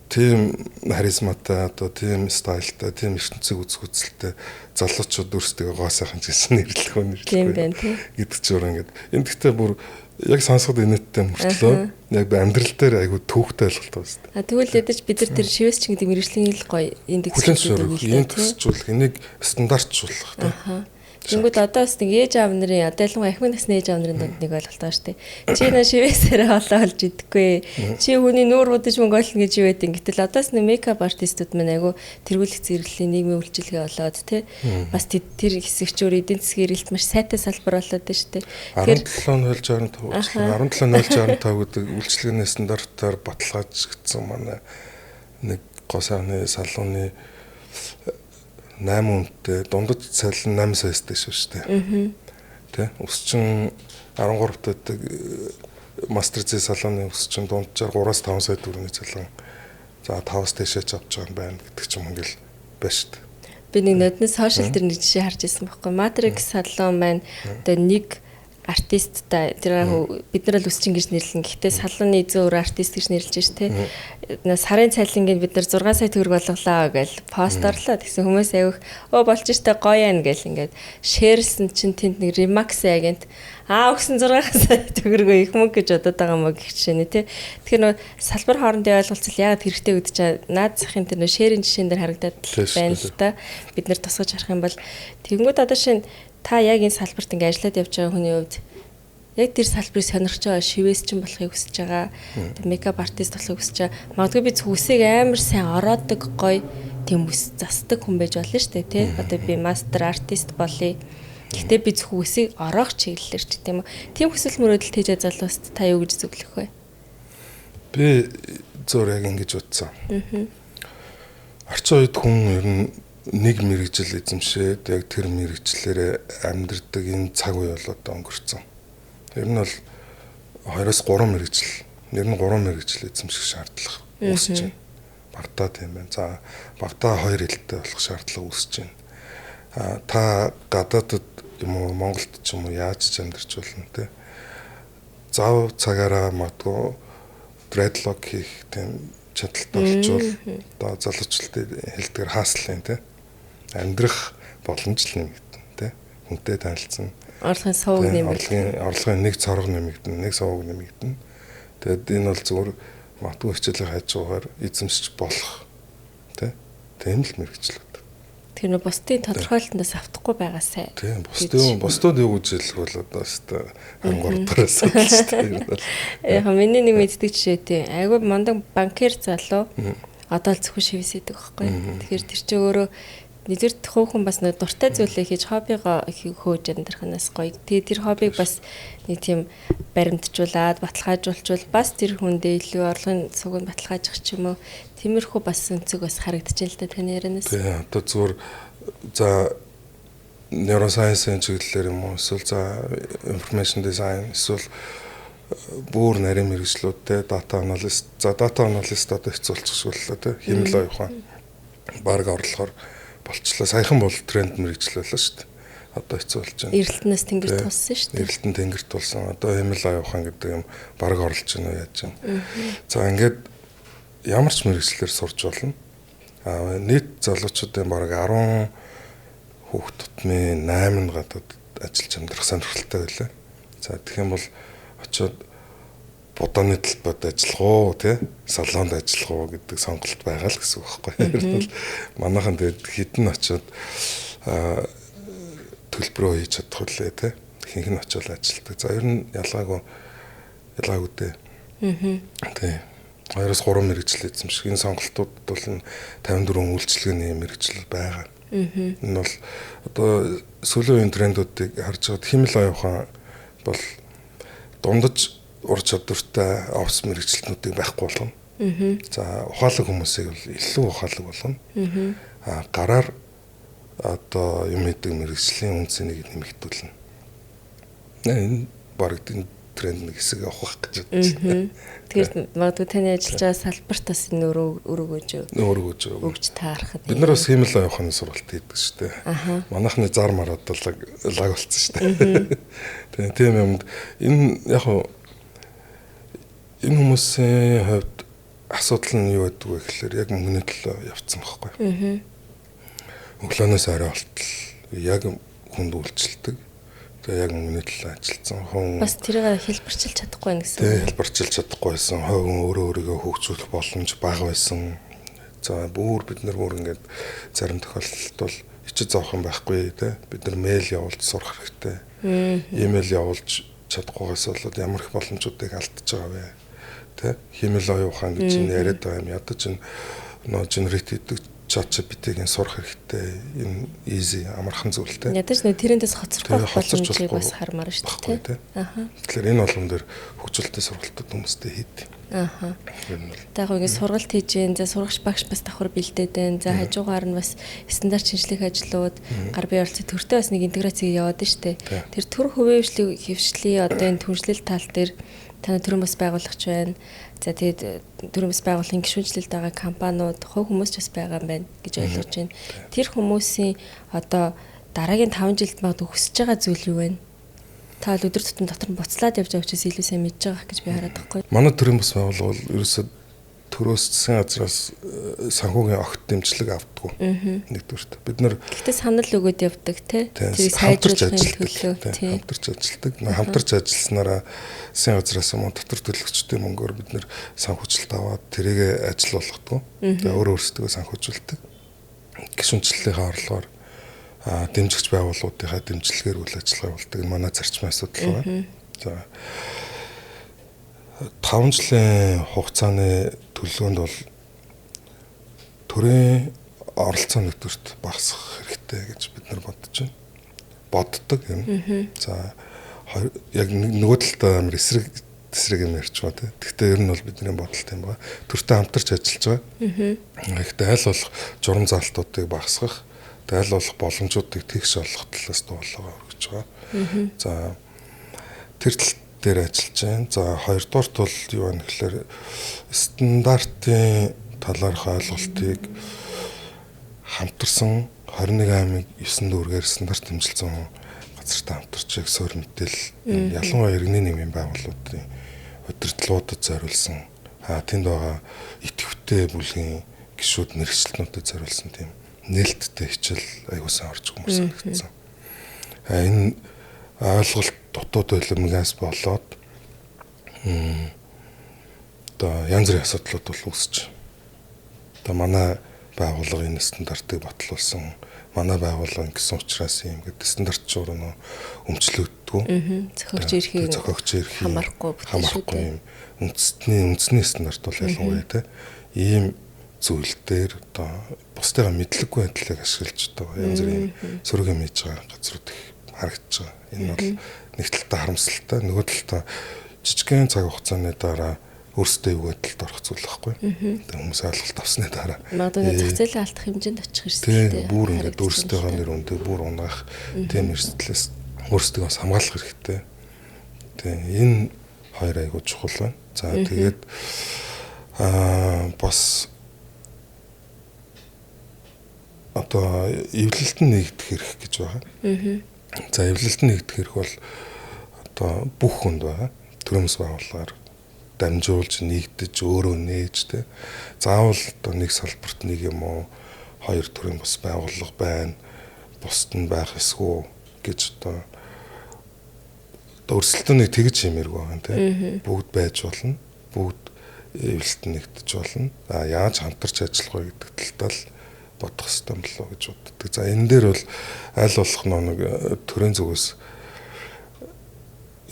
тийм харизматай одоо тийм стайлтай тийм ертөнцийг үзэх үзэлтэй залуучууд өөрсдөө гоо сайхан ч гэсэн нэрлэх тийм байна тий гэдэг чинь өөр ингээд энэ гэхдээ бүр Яг сонсоход инээдтэй мөртлөө яг амьдрал дээр айгүй төвхтэй ойлголт байна шүү дээ. А тэгвэл ядаж бид нар тэр шивээс ч гэдэг мэргэжлийн л гоё индекс индексжүүлэх, энийг стандартжуулах тийм. Тэнгүүд одоо бас нэг ээж аав нарын одоо ялангуяа ахмад насны ээж аав нарын дунд нэг ойлголт байгаа шүү дээ. Чи нэ шивээсээрээ хоолоо олж идэхгүй. Чи хүний нүүр будаж мөнгө олно гэж юу гэдэг. Гэтэл одоос нэг makeup artist ууд маань айгүй тэргүүлэх зэрэглэлийн нийгмийн үйлчилгээ болоод тий. Бас тэр хэсэг ч өөр эдийн засгийн эргэлт маш сайтай салбар болоод байна шүү дээ. Тэгэхээр 17.065 17.065 гэдэг үйлчилгээний стандартаар баталгаажигдсан манай нэг гоо сайхны салоны 8 үнэтэй дундад цалин 8 саяас дэш шүү дээ. Тэ? Өсчин 13 тадаг мастер зээ салоны өсчин дунджаар 3-5 сая төгрөгийн цалин за 5-аас дээшээ ч авч байгаа юм байна гэдэг ч юм ингээл байна шүү дээ. Би нэг нодны сошиал дээр нэг жишээ харж ирсэн байхгүй. Matrix салон маань одоо нэг артисттай тэр бид нар л өсчин гэж нэрлэн. Гэхдээ салоны эзэн өөр артист гэж нэрлэж ш тэ. Сарын цалингийн бид нар 6 сая төгрөг болголоо гэл пост орлоо. Тэгсэн хүмүүс айгүйх өө болж штэ гоё яана гэл ингээд шеэрлсэн чинь тэнд нэг Remax агент аа өгсөн 6 сая төгрөгөө их мөнгө гэж бодоод байгаа юм гэх жишээ нэ тэ. Тэгэхээр нөө салбар хоорондын ойлголцол яагаад хэрэгтэй гэдэг чинь наад захын тэр нөө шеэрийн жишээн дээр харагдаад байна л та. Бид нар тусгаж харах юм бол тэгэнгүүт одоо шинэ та яг энэ салбарт ингээ ажиллаад явж байгаа хүний хувьд яг тэр салбарыг сонирхож байгаа шивээс чинь болохыг хүсэж байгаа, makeup artist болохыг хүсэж байгаа. Магадгүй би үсийг амар сайн ороодог гоё тийм үс застдаг хүн байж болно шүү дээ, тий. Одоо би master artist болъё. Гэхдээ би зөвхөн үсийг ороох чиглэлээр ч тийм үү. Тийм хүсэл мөрөөдөл тэжээ залууст та юу гэж зөвлөх вэ? Би зөөр яг ингэж утсан. Орчин үед хүн ер нь нэг мэргэжил эзэмшээд яг тэр мэргэжлээрээ амьдардаг энэ цаг үе бол одоо өнгөрцөн. Ер нь бол 2-3 мэргэжил, ер нь 3 мэргэжил эзэмших шаардлага үүсэж байна. Багтаа тийм байна. За багтаа 2 хэлтэй болох шаардлага үүсэж байна. А та гадаадд юм уу Монголд ч юм уу яаж ч амьдарч болно те. Зав цагаараа магадгүй dreadlock хийх тийм чадaltaй болчвол одоо залуучуудын хэлдгээр хааслын те. Амьдрах боломж л нэмэгдэнэ тий. Хүнтэй танилцсан. Орлогын сувг нэмэгдэнэ. Орлогын нэг цорго нэмэгдэнэ, нэг сувг нэмэгдэнэ. Тэгээд энэ бол зөвхөн магадгүй хичээлийн хажуугаар эзэмшиж болох тий. Тийм л мэргэжлүүд. Тэр нөө бусдын тодорхойлолтоос автахгүй байгаасай. Тийм, бусдууд юу гэж хэлэх бол одоо өстой 23 дахь асуудал шүү дээ. Яг миний нэг мэддэг жишээ тийм. Айгүй мундаг банкир залуу одоо л зөвхөн шивээс идэг байхгүй. Тэгэхээр тэр чинь өөрөө нэгдүгээр хөөхөн бас нэг дуртай зүйлээ хийж хоббигоо хөөж амьдраханаас гоё. Тэгээ тэр хоббиг бас нэг тийм баримтжуулаад баталгаажуулчвал бас тэр хүндээ илүү орлогын суг нь баталгаажих ч юм уу. Тиймэрхүү бас өнцөг бас харагдчихээн л да таны ярианаас. Тийм одоо зүгээр за neuroscience-ийн чиглэлээр юм уу эсвэл за information design эсвэл бүр нарийн мэргэжлүүдтэй data analyst за data analyst одоо хэцүү болчихсон л тий. Хиймэл оюун ухаан баг орлохоор болчлоо. Саяхан бол тренд мэргэжил байлаа шүү дээ. Одоо хэцүү болж байна. Эрэлтнээс тэнгэр тулсан шүү дээ. Эрэлтэн тэнгэр тулсан. Одоо хиймэл оюун ухаан гэдэг юм баг орлож байна уу яаж байна. За ингээд ямар ч мэргэжлээр сурч болно. А нийт залуучуудын бараг 10 хүүхд тутмын 8 нь гадаад ажиллаж амьдрах сонирхолтой байлаа. За тэгэх юм бол очиод буданы талбайд ажиллах уу тий салонд ажиллах уу гэдэг сонголт байгаа л гэсэн үг байхгүй. Тэр бол манайхан тэгээд хэдэн очиод төлбөрөө хийж чадах үлээ тий. Ихэнх нь очиод ажилладаг. За ер нь ялгаагүй дээ. Тий. 2-3 мэргэжил эзэмших. Энэ сонголтууд бол 54 үйлчилгээний мэргэжил байгаа. Энэ бол одоо сүүлийн үеийн трендүүдийг харж байгаад хиймэл оюун ухаан бол дундаж ур чадвартай офс мэргэжилтнүүдийг байхгүй болгоно. За ухаалаг хүмүүсийг бол илүү ухаалаг болгоно. А гараар одоо юм хийдэг мэргэжлийн үн цэнийг нэмэгдүүлнэ. Энэ бараг энэ тренд нэг хэсэг явах байх гэж бодож байна. Тэгэхээр магадгүй таны ажиллаж байгаа салбарт бас энэ өрөөгөөж өгч таарах. Бид нар бас хиймэл оюун ухааны сургалт хийдэг шүү дээ. Манайхны зар мар одоо лаг болцсон шүү дээ. Тэгээ тийм юмд энэ яг хуу энэ хүмүүсийн хувьд асуудал нь юу гэдэг вэ гэхээр яг мөнгөний төлөө явцсан байхгүй. Өглөөнөөс орой болтол яг хүнд үйлчилдэг. Тэгээ яг мөнгөний төлөө ажилласан. Хүн бас тэрийг хэлбэрчилж чадахгүй байх гэсэн. Тэг хэлбэрчилж чадахгүй байсан. Хувь хүн өөрөө өөрийгөө хөгжүүлэх боломж бага байсан. За бүр бид нар бүр ингээд зарим тохиолдолд бол ичид зовох юм байхгүй те. Бид нар мэйл явуулж сурах хэрэгтэй. Имэйл явуулж чадахгүйгээс болоод ямар их боломжуудыг алдчихж байгаа вэ? Тэ? Хиймэл оюун ухаан гэж нь яриад байгаа юм. Ядаж энэ нөө генерейт хийдэг ChatGPT-г сурах хэрэгтэй. Энэ easy амархан зүйл те. Ядаж нөө тэрнээс хоцрохгүй боломжийг бас хармаар шүү дээ. Аха. Тэгэхээр энэ болгон дээр хөгжүүлэлтийн сургалтууд хүмүүстэй хийдэг. Аха. За яг ингэ сургалт хийж гэн. За сурагч багш бас давхар бэлдээд байна. За хажуугаар нь бас стандарт шинжлэх ажлууд, гар бие оролцоо төртөө бас нэг интеграц яваад нь шүү дээ. Тэр төр хувийн хвшлийн одоо энэ түншлэл тал дээр танай төрийн бас байгуулагч байна. За тэгээд төрийн бас байгууллагын гишүүнчлэлд байгаа компаниуд, хувь хүмүүс ч бас байгаа юм байна гэж ойлгож байна. Тэр хүмүүсийн одоо дараагийн 5 жилд магадгүй хүсэж байгаа зүйл юу вэ? Та бол өдөр тутам дотор нь буцлаад явж байгаа учраас илүү сайн мэдж байгаа гэж би хараад байхгүй. Манай төрийн бас байгууллага бол ерөөсөө төрөөс засгийн газраас санхүүгийн огт дэмжлэг авдаггүй. Нэгдүгээрт бид нар гэхдээ санал өгөөд явдаг тий. Тэрийг сайжруулахын төлөө тий. Хамтарч ажилладаг. Хамтарч ажилласнараа засгийн газраас юм уу дотор төлөгчдийн мөнгөөр бид нар санхүүжилт аваад тэрийг ажил болгодог. Тэгээ өөрөө өөрсдөө санхүүжүүлдэг. Гишүүнчлэлийнхээ орлогоор дэмжигч байгууллагуудынхаа дэмжлэгээр үйл ажиллагаа явуулдаг. Энэ манай зарчмын асуудал байна. За 5 жилийн хугацааны төлөвлөгөөнд бол төрийн оролцоо нэгдүгüрт багасгах хэрэгтэй гэж бид нар бодож байна. Боддог юм. За яг нөгөө талдаа амар эсрэг тэсрэг юм ярьж байгаа тийм. Гэхдээ ер нь бол бидний бодол тийм байгаа. Төртөө хамтарч ажиллаж байгаа. Гэхдээ аль болох журам залтуудыг багасгах, аль болох боломжуудыг тэгш олгох талаас дуулгаа өргөж байгаа. За тэр тал дээр ажиллаж байна. За хоёрдугаарт бол юу байна гэхээр стандартын талаарх ойлголтыг хамтарсан 21 аймаг 9 дүүргээр стандарт дэмжилсэн газартай хамтарч яг суурь мэдээлэл ялангуяа иргэний нийгмийн байгууллагуудын удирдлагуудад зориулсан тэнд байгаа идэвхтэй бүлгийн гишүүд мэргэжилтнүүдэд зориулсан тийм нээлттэй хичээл аягүй сайн орж өгмөр санагдсан. Энэ ойлголт дутууд байлмгаас болоод одоо янз бүрийн асуудлууд бол үүсэж. Одоо манай байгууллага энэ стандартыг батлуулсан, манай байгууллага ингэсэн учраас юм гэдэг стандарт ч өөрөө нөө өмчлөгддгүү. Зохиогч эрхийг хамаарахгүй юм. Үндэсний стандарт бол ялангуяа те ийм зүйл дээр одоо бусдыгаа мэдлэггүй байдлыг ашиглаж одоо янз бүрийн сөрөг юм хийж байгаа газрууд их харагдаж байгаа. Энэ бол нэг талдаа харамсалтай, нөгөө талдаа жижигхэн цаг хугацааны дараа өөрсдөө эвгүй байдалд орох зүйл байхгүй. Тэгээ хүмүүс ойлголт авсны дараа магадгүй зах зээлээ алдах хэмжээнд очих эрсдэлтэй. Бүр ингээд өөрсдийнхөө нэр хүндийг бүр унаах тийм эрсдлээс өөрсдөө бас хамгаалах хэрэгтэй. Тэгээ энэ хоёр айгуу чухал байна. За тэгээд бас одоо эвлэлт нь нэгдэх хэрэг гэж байгаа. За эвлэлт нь нэгдэх хэрэг бол одоо бүх хүнд байгаа. Төрөмс байгууллагаар дамжуулж нэгдэж өөрөө нээж тэ. Заавал одоо нэг салбарт нэг юм уу хоёр төрийн бас байгууллага байна. Бусд нь байх эсгүй гэж одоо өрсөлдөөнийг тэгж хиймээргүй байгаа юм тэ. Бүгд байж болно. Бүгд эвлэлт нэгдэж болно. А яаж хамтарч ажиллах вэ гэдэг талдаа л бодох хэрэгтэй болов гэж боддог. За энэ дээр бол аль болох нэг төрийн зүгээс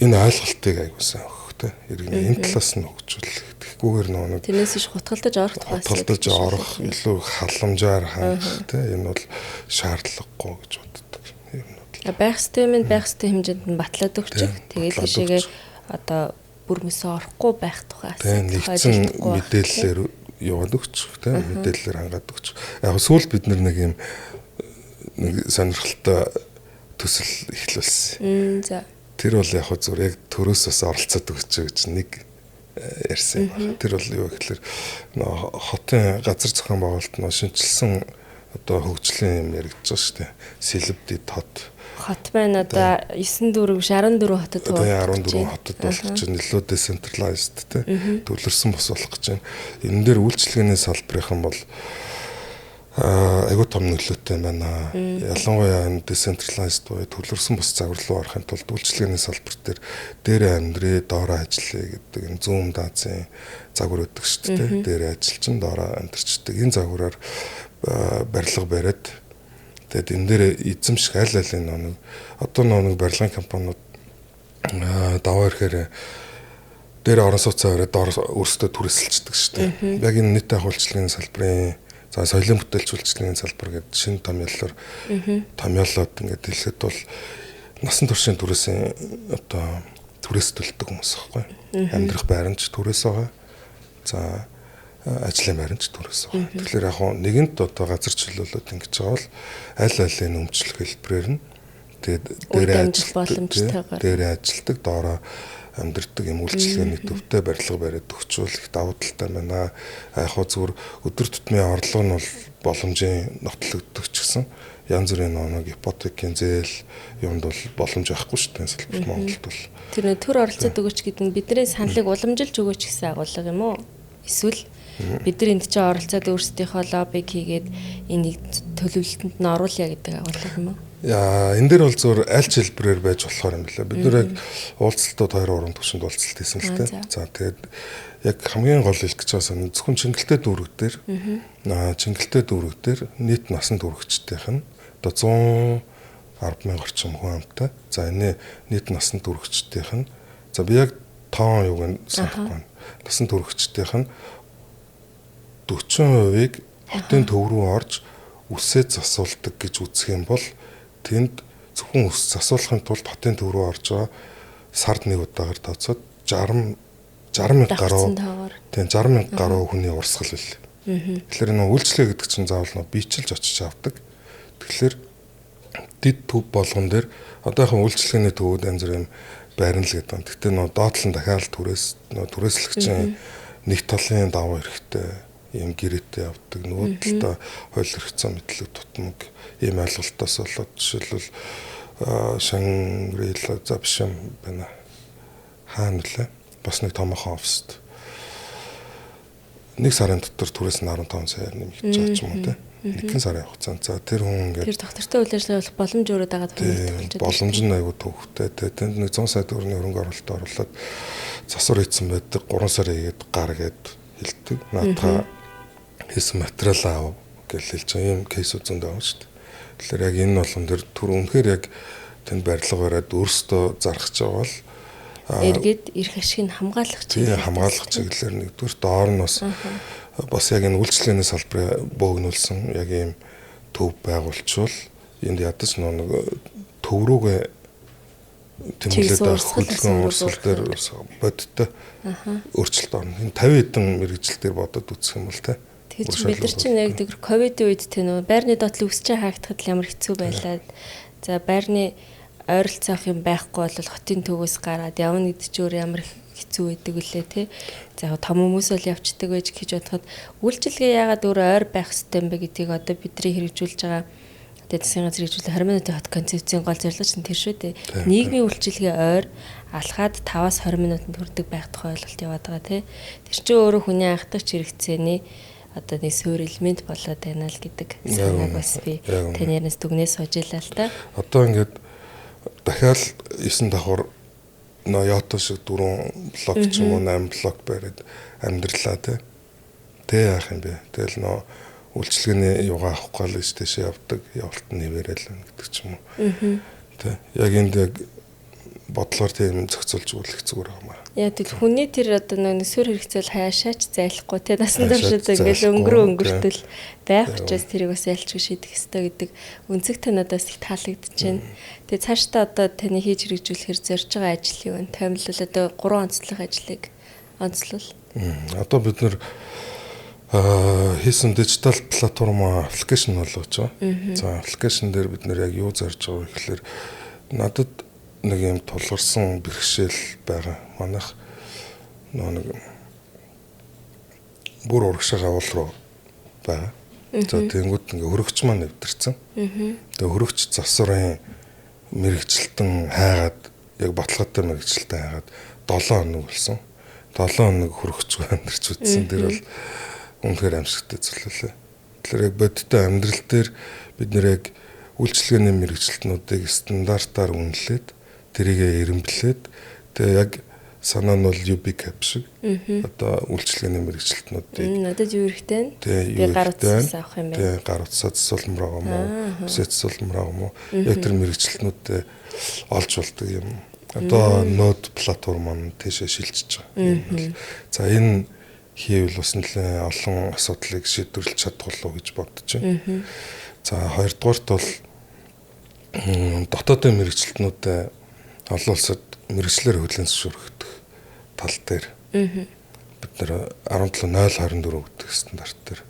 энэ ойлголтыг аягүй сайн өгөх те. Иргэний энэ талаас нь хөгжүүлэх. Тэгхгүйгээр нэг тэрнээс биш хутгалдаж орох тухай хутгалдаж орох илүү халамжаар хангах те. Энэ бол шаардлагагүй гэж боддог. Ер нь бол байх ёстой юм байх ёстой хэмжээнд нь батлаад өгчих. Тэгээд тийшээгээ одоо бүр мөсөө орохгүй байх тухай нэгдсэн мэдээллээр яваад өгчих те. Мэдээллээр хангаад өгчих. Яг сүүл бид нэг юм нэг сонирхолтой төсөл эхлүүлсэн. За. Тэр бол яг зүгээр яг төрөөс бас оролцоод өгч гэж нэг ярьсан юм байна. Тэр бол юу гэхэлэр хотын газар зохион байгуулалт нөө шинжилсэн одоо хөгжлийн юм яригдж байгаа шүү дээ. Сэлбэдий тод хот байна одоо 9 дүүрэг биш 14 хотод болох. 14 хотод болох гэж байна. Илүү decentralized те төвлөрсөн бус болох гэж байна. Энэ дээр үйлчилгээний салбарынхан бол Айгүй том нөлөөтэй байна. Ялангуяа энэ decentralized буюу төвлөрсөн бус загвар руу орохын тулд үйлчилгээний салбар дээр дээрээ амьдрээ, доороо ажиллая гэдэг энэ зүүн даазын загвар өгдөг шүү дээ. Дээрээ ажиллчин, доороо амьдарчдаг. Энэ загвараар барилга бариад тэгээд энэ дээр эзэмших аль аль нэг одоо нэг барилгын компаниуд даваа ирэхээр дээр орон сууцаа бариад доор өөрсдөө түрээсэлчдэг шүү дээ. Яг энэ нийт агуулчлалын салбарын за соёлын бүтээлч үйлчилгээний салбар гэдэг шинэ томьёолоор томьёолоод ингээд хэлэхэд бол насан туршийн түрээсийн одоо түрээс төлдөг хүмүүс байхгүй. Амьдрах байран ч түрээс байгаа. За ажлын байран ч түрээс байгаа. Тэгэхээр яг нэгэнт одоо газар чөлөөлөд ингэж байгаа бол аль алийг өмчлөх хэлбэрээр нь тэгээд дээрээ ажилтдаг, доороо амьдардаг юм үйлчилгээний төвтэй барилга бариад өгчүүл их давуу талтай байна. Яг хөө зүгээр өдөр тутмын орлого нь бол боломжийн нотлогддог ч гэсэн янз бүрийн нэг ипотекийн зээл юмд бол боломж байхгүй шүү дээ салбарт Монголд бол. Тэр нэ төр оролцоод өгөөч гэдэг нь бидний саналыг уламжилж өгөөч гэсэн агуулга юм уу? Эсвэл бид нар энд чинь оролцоод өөрсдийнхөө лоббиг хийгээд энийг төлөвлөлтөнд нь оруулъя гэдэг агуулга юм уу? Яа, энэ дээр бол зөвөр аль ч хэлбэрээр байж болохоор юм билээ. Бид нэр яг уулзалтууд 2 3 төвшөнд уулзалт хийсэн л дээ. За тэгээд яг хамгийн гол хэлэх гэж байгаа сан зөвхөн Чингэлтэй дүүрэг дээр Чингэлтэй дүүрэг дээр нийт насан туршидтынх нь одоо 110 мянга орчим хүн амтай. За энэ нийт насан туршидтынх нь за би яг тоон юуг нь санахгүй байна. Насан туршидтынх нь 40%-ийг хотын төв рүү орж үсээ засуулдаг гэж үзэх юм бол тэнд зөвхөн ус засуулахын тулд хотын төв рүү орж байгаа сард нэг удаагаар тооцоод 60 мянга гаруй тийм 60 мянга гаруй хүний урсгал бил. Тэгэхээр нөө үйлчлэгээ гэдэг чинь заавал нөө биечилж очиж авдаг. Тэгэхээр дид төв болгон дээр одоохын үйлчлэгээний төвүүд янз бүрийн байрна л гэдэг юм. Гэхдээ нөө доотлон дахиад түрээс нөө түрээслэгчийн нэг талын давуу хэрэгтэй ийм гэрээтэй явдаг. Нөгөө талдаа хууль эрх зүйн мэдлэг тутмаг ийм ойлголтоос болоод жишээлбэл Шангрила за биш юм байна. Хаана нөлөө? Бас нэг томоохон оффист. Нэг сарын дотор түрээс нь 15 саяар нэмэгдэж байгаа ч юм уу те. Нэгэн сарын хугацаанд. За тэр хүн ингээд тэр доктортой үйл ажиллагаа явуулах боломж өрөөд байгаа тохиолдол боломж нь айгүй төвхтэй те. Тэнд нэг 100 сая төгрөгийн хөрөнгө оруулалт оруулаад засвар хийсэн байдаг. 3 сар хийгээд гар гээд хэлдэг. Наадхаа хийсэн материал аав гэж хэлж байгаа юм кейсүүд зөндөө байгаа шүү дээ. Тэгэхээр яг энэ болгон дээр түр үнэхээр яг тэнд барилга бариад өөрсдөө зарах гэж байгаа бол эргээд эрх ашиг нь хамгаалах чиглэл хамгаалах чиглэлээр нэгдүгээр доор нь бас яг энэ үйлчилгээний салбарыг бөөгнүүлсэн яг ийм төв байгуулчвал энд ядаж нэг төв рүүгээ тэмүүлээд хөдөлгөөн урсгал дээр бодиттой өөрчлөлт орно. Энэ 50 хэдэн мэргэжил дээр бодод үзэх юм бол те. Тэгэхээр бид нар чинь яг тэр ковидын үед те нөө байрны доотлол өсч хаагдахад л ямар хэцүү байлаа. За байрны ойролцоох юм байхгүй бол хотын төвөөс гараад явна гэдэг чинь өөр ямар хэцүү байдаг үлээ те. За яг том хүмүүс бол явцдаг байж гэж бодоход үйлчилгээ яагаад өөр ойр байх ёстой юм бэ гэдгийг одоо бидний хэрэгжүүлж байгаа тэгээ засгийн газар хэрэгжүүлэх 20 минутын хот концепцийн гол зорилго чинь тэр шүү дээ. Нийгмийн үйлчилгээ ойр алхаад 5-аас 20 минутанд хүрдэг байх тухай ойлголт яваад байгаа тий. Тэр чинь өөрөө хүний анхдагч хэрэгцээний одоо нэг суурь элемент болоод байна л гэдэг санааг бас би таны ярианаас дүгнээ сууж илаа л та. Одоо ингээд дахиад 9 давхар нөө ято шиг 4 блок ч юм уу 8 блок бариад амьдралаа тий. Тэ яах юм бэ? Тэгэл нөө үйлчилгээний юугаа авахгүй л иш тийшээ явдаг, явалт нь нэвэрэл байна гэдэг ч юм уу. Тэ. Яг энд яг бодлоор тийм зохицуулж өгөх зүгээр юм аа. Яа тэгэл хүний тэр одоо нэг сүр хэрэгцээл хаяашаач зайлахгүй те насан туршид ингээл өнгөрөө өнгөртөл байх учраас тэрийг бас ялчгүй шийдэх ёстой гэдэг өнцөг та надаас их таалагдчихэв. Тэгээ цаашдаа одоо таны хийж хэрэгжүүлэхээр зорж байгаа ажил юу вэ? Томилол одоо 3 онцлог ажлыг онцлол. Одоо бид нэр хийсэн дижитал платформ аппликейшн болгож байгаа. За аппликейшн дээр бид нэр яг юу зорж байгаа вэ гэхлээр надад нэг юм тулгарсан бэрхшээл байгаа. Манайх нэг бүр урагшаага уул руу байгаа. За тэгэнгүүт ингээ хөрөгч маань нэвтэрсэн. Тэгээ хөрөгч засварын мэрэгчлэлтэн хайгаад яг баталгаатай мэрэгчлэлтэн хайгаад 7 хоног болсон. 7 хоног хөрөгчгүй амьдарч үзсэн. Тэр бол үнэхээр аимшигтай зүйл лээ. Тэгэхээр яг бодиттой амьдрал дээр бид нэр яг үйлчилгээний мэргэжилтнүүдийг стандартаар үнэлээд тэрийгэ эрэмблээд тэгээ яг санаа нь бол UB cap шиг одоо үйлчилгээний мэргэжилтнүүдийг надад юу хэрэгтэй вэ? Би гар утсаас авах юм байна. Тий, гар утсаа цэцүүлмэр байгаа юм уу? Бүсээ цэцүүлмэр байгаа юм уу? Яг тэр мэргэжилтнүүдээ олж болдог юм. Одоо нод платформ маань тийшээ шилжиж байгаа юм. За энэ хийвэл бас нэлээд олон асуудлыг шийдвэрлэж чадах болов уу гэж бодож байна. За хоёрдугаарт бол дотоодын мэргэжилтнүүдээ олон улсад мэргэжлэр хүлээн зөвшөөрөгдөх тал дээр бид нэр 17024 гэдэг стандарт дээр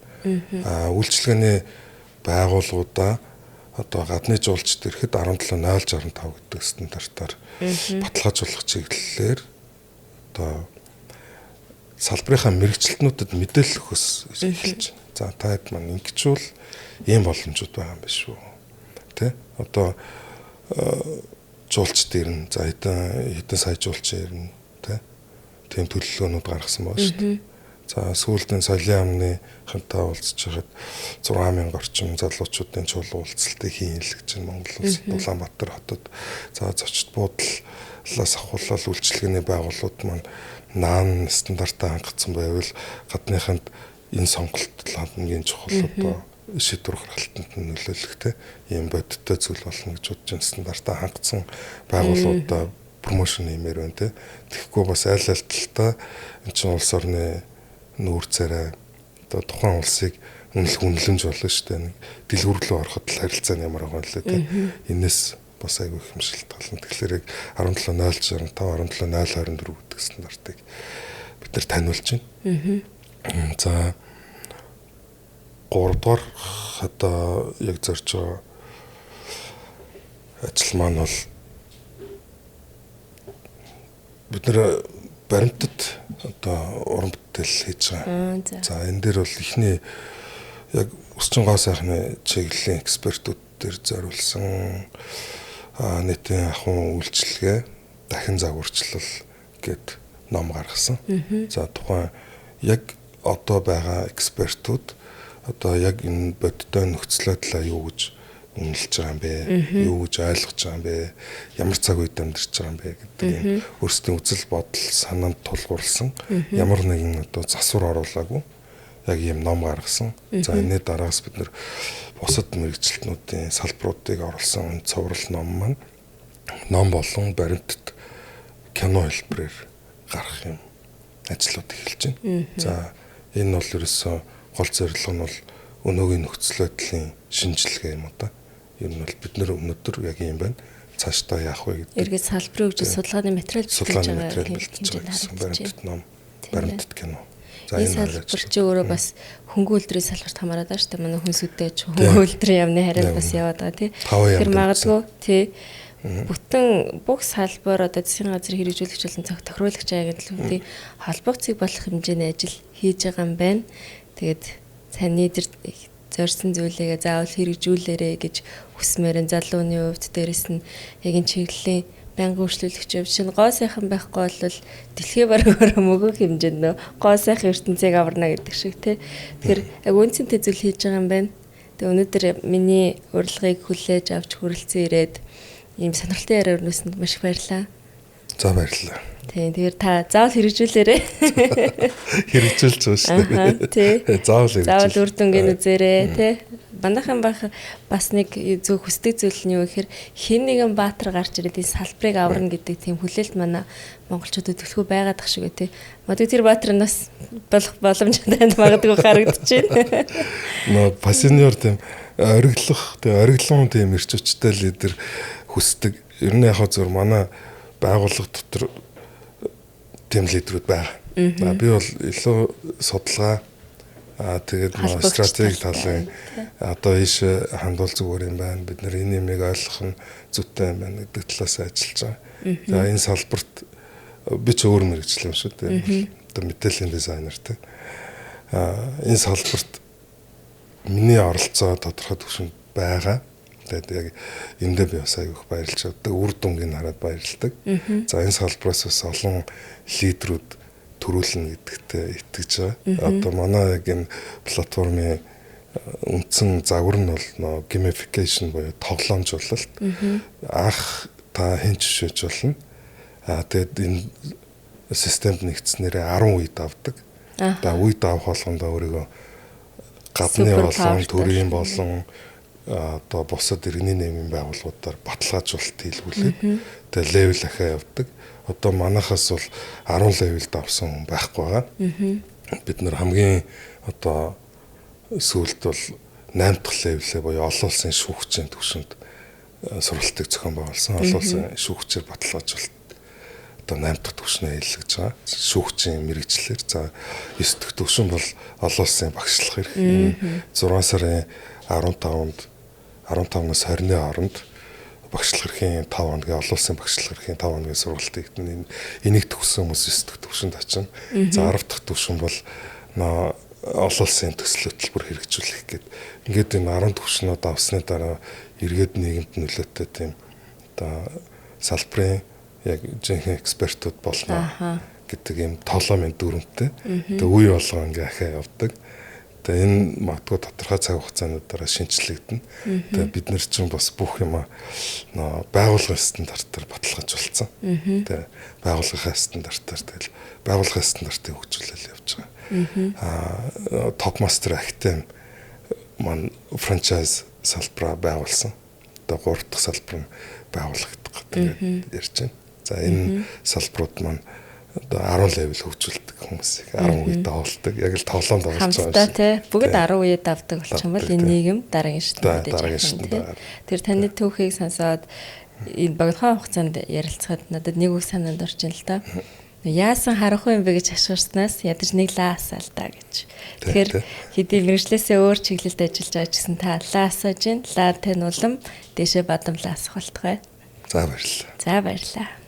үйлчилгээний байгууллагуудаа одоо гадны жуулчд ирэхэд 17065 гэдэг стандартаар баталгаажуулах чиглэлээр одоо салбарынхаа мэргэжилтнүүдэд мэдээлэл өгөхөөс эхэлж байна. За та хэд маань ингэчүүл ийм боломжууд байгаа юм биш үү? Тэ? Одоо жуулчд ирнэ. За хэдэн сая жуулч ирнэ, тэ? Тийм төлөвлөгөөнүүд гаргасан байгаа шүү дээ. За сүүлд нь соёлын яамны хантай уулзж байхад 6000 орчим залуучуудын чуулга уулзалтыг хийн л гэж байна Монгол улсад Улаанбаатар хотод. За зочид буудлаас ахуулаад үйлчилгээний байгууллагууд маань наан стандартаа хангацсан байвал гадныханд энэ сонголт хамгийн чухал одоо шийдвэр гаргалтанд нь нөлөөлөх те ийм бодиттой зүйл болно гэж бодож байна. Стандартаа хангацсан байгууллагуудаа промошн хиймээр байна те. Тэгэхгүй бас аль аль талдаа эн чинь улс орны нүүр царай одоо тухайн улсыг үнэлэх үнэлэмж болно шүү дээ. Нэг дэлгүүр рүү ороход л харилцаа нь ямар байгаа юм лээ те. Энээс бас айгүй их юм шилтгаална. Тэгэхээр яг 17065 17024 гэдэг стандартыг бид нар таниулж байна. За 3 дугаар одоо яг зорж байгаа ажил маань бол бид нэр баримтат одоо уран бүтээл хийж байгаа. За энэ дээр бол эхний яг өсчин гоо сайхны чиглэлийн экспертүүд дээр зориулсан нийтийн ахуйн үйлчилгээ дахин загварчлал гэд ном гаргасан. За тухайн яг одоо байгаа экспертүүд одоо яг энэ бодиттой нөхцөл байдлаа юу гэж үнэлж байгаа юм бэ? Юу гэж ойлгож байгаа юм бэ? Ямар цаг үед амьдарч байгаа юм бэ гэдэг юм өөрсдийн үзэл бодол санаанд тулгуурласан ямар нэгэн одоо засвар оруулаагүй яг ийм ном гаргасан. За энэний дараагаас бид нэр бусад мэргэжилтнүүдийн салбаруудыг оруулсан цуврал ном маань ном болон баримтат кино хэлбэрээр гарах юм ажлууд эхэлж байна. За энэ бол ерөөсөө гол зорилго нь бол өнөөгийн нөхцөл байдлын шинжилгээ юм уу та. Ер нь бол бид нэр өнөөдөр яг юм байна. Цаашдаа яах вэ гэдэг. Эргээд салбарын хөгжил судалгааны материал бэлтгэж байгаа гэсэн баримтат ном, баримтат кино. За энэ салбар чи өөрөө бас хөнгөн үйлдвэрийн салбарт хамаарат байгаа шүү дээ. Манай хүнсүүдтэй ч хөнгөн үйлдвэрийн яамны хараад бас яваад байгаа тий. Тэр магадгүй тий бүтэн бүх салбар одоо засгийн газрын хэрэгжүүлэгч болон тохируулагч агентлагуудын холбогцыг болох хэмжээний ажил хийж байгаа юм байна. Тэгээд таны тэр зорьсон зүйлээгээ заавал хэрэгжүүлээрэй гэж хүсмээр залууны хувьд дээрэс нь яг энэ чиглэлийн байнгын үйлчлүүлэгч явж чинь гоо сайхан байхгүй бол дэлхий бараг мөгөх хэмжээнд нөө гоо сайхан ертөнцийг аварна гэдэг шиг тий. Тэгэхээр яг үнцэнтэй зүйл хийж байгаа юм байна. Тэгээ өнөөдөр миний урилгыг хүлээж авч хүрэлцэн ирээд ийм сонирхолтой яриа өрнөсөнд маш их баярлалаа. За баярлалаа. Тийм тэгэхээр та заавал хэрэгжүүлээрэй. Хэрэгжүүлж байгаа шүү дээ. Тий. Заавал хэрэгжүүл. Заавал үр дүнгийн үзээрэй тий. Манайхан бах бас нэг зөв хүсдэг зүйл нь юу гэхээр хэн нэгэн баатар гарч ирээд энэ салбарыг аварна гэдэг тийм хүлээлт манай монголчуудад төлхөө байгаад ах шиг тий. Магадгүй тэр баатар нь бас болох боломжтой магадгүй харагдаж байна. Нөө пассиньор тийм ориглох тийм ориглон тийм эрч хүчтэй лидер хүсдэг. Ер нь яг зөв манай байгууллага дотор тийм лидерүүд байгаа. Би бол илүү судалгаа тэгээд стратеги талын одоо ийш хандвал зүгээр юм байна. Бид нэр энэ юмыг ойлгох нь зүйтэй юм байна гэдэг талаас ажиллаж байгаа. За энэ салбарт би ч өөр мэргэжил юм шүү дээ. Одоо мэдээллийн дизайнер те. Энэ салбарт миний оролцоо тодорхой түвшинд байгаа. Тэгээд яг эндээ би бас айгүйх баярлж чаддаг. Үр дүнгийг хараад баярлдаг. За энэ салбараас бас олон лидерүүд төрүүлнэ гэдэгтээ итгэж байгаа. Одоо манай яг энэ платформын Үндсэн загвар нь бол нөө gamification буюу тоглоомжуулалт. Анх та хэн жишээж болно. Тэгээд энэ системд нэгдснээрээ 10 үе давдаг. За үе давах болгондоо өөрийгөө гадны болон төрийн болон одоо бусад иргэний нийгмийн байгууллагуудаар баталгаажуулалт хийлгүүлээд тэгээ level ахиа явдаг. Одоо манайхаас бол 10 level давсан хүн байхгүй байгаа. Бид нар хамгийн одоо сүүлд бол 8 дахь level ээ буюу олон улсын шүүгчийн түвшинд сургалтыг зохион байгуулсан. Олон улсын шүүгчээр баталгаажуулалт одоо 8 дахь түвшнээ хэллэж байгаа. Шүүгчийн мэргэжлэр. За 9 дахь түвшин бол олон улсын багшлах эрх. 6 сарын 15-нд 15-наас 20-ны хооронд багшлах эрхийн 5 хоногийн, олон улсын багшлах эрхийн 5 хоногийн сургалт хийгдэн. Энийг төгссөн хүмүүс 9 дахь түвшинд очино. За 10 дахь түвшин бол олон улсын төсөл хөтөлбөр хэрэгжүүлэх гээд ингээд энэ 10 түвшнүүд авсны дараа эргээд нийгэмд нөлөөтэй тийм одоо салбарын яг жинхэнэ экспертүүд болно гэдэг юм тоглоомын дүрмтэй. Тэгээ үе болгоо ингээ ахиа явдаг. Тэгээ энэ магадгүй тодорхой цаг хугацааны дараа шинчлэгдэнэ. Тэгээ бид нар чинь бас бүх юм нөө байгууллагын стандартаар баталгаажуулсан. Тэгээ байгууллагын стандартаар, тэгэл байгууллагын стандартыг хөгжүүлэл явж байгаа. Top Master Academy маань франчайз салбараа байгуулсан. Одоо 3 дахь салбар нь байгуулагдах гэдэг ярьж байна. За энэ салбарууд маань одоо 10 level хөгжүүлдэг хүмүүсийг 10 үе давуулдаг. Яг л тоглоом тоглож байгаа юм шиг. Тий. Бүгд 10 үе давдаг болчих юм бол энэ нийгэм дараагийн шатнд мэдээж авах тий. Тэр таны түүхийг сонсоод энэ богинохон хугацаанд ярилцахад надад нэг үг санаанд орж ин л та. Яасан харанхуй юм бэ гэж хашгирснаас ядаж нэг лаа асаал та гэж. Тэгэхээр хэдий мэргэжлээсээ өөр чиглэлд ажиллаж байгаа ч гэсэн та лаа асааж гин, лаа тань улам дээшээ бадам лаасах болтугай. За баярлалаа. За баярлалаа.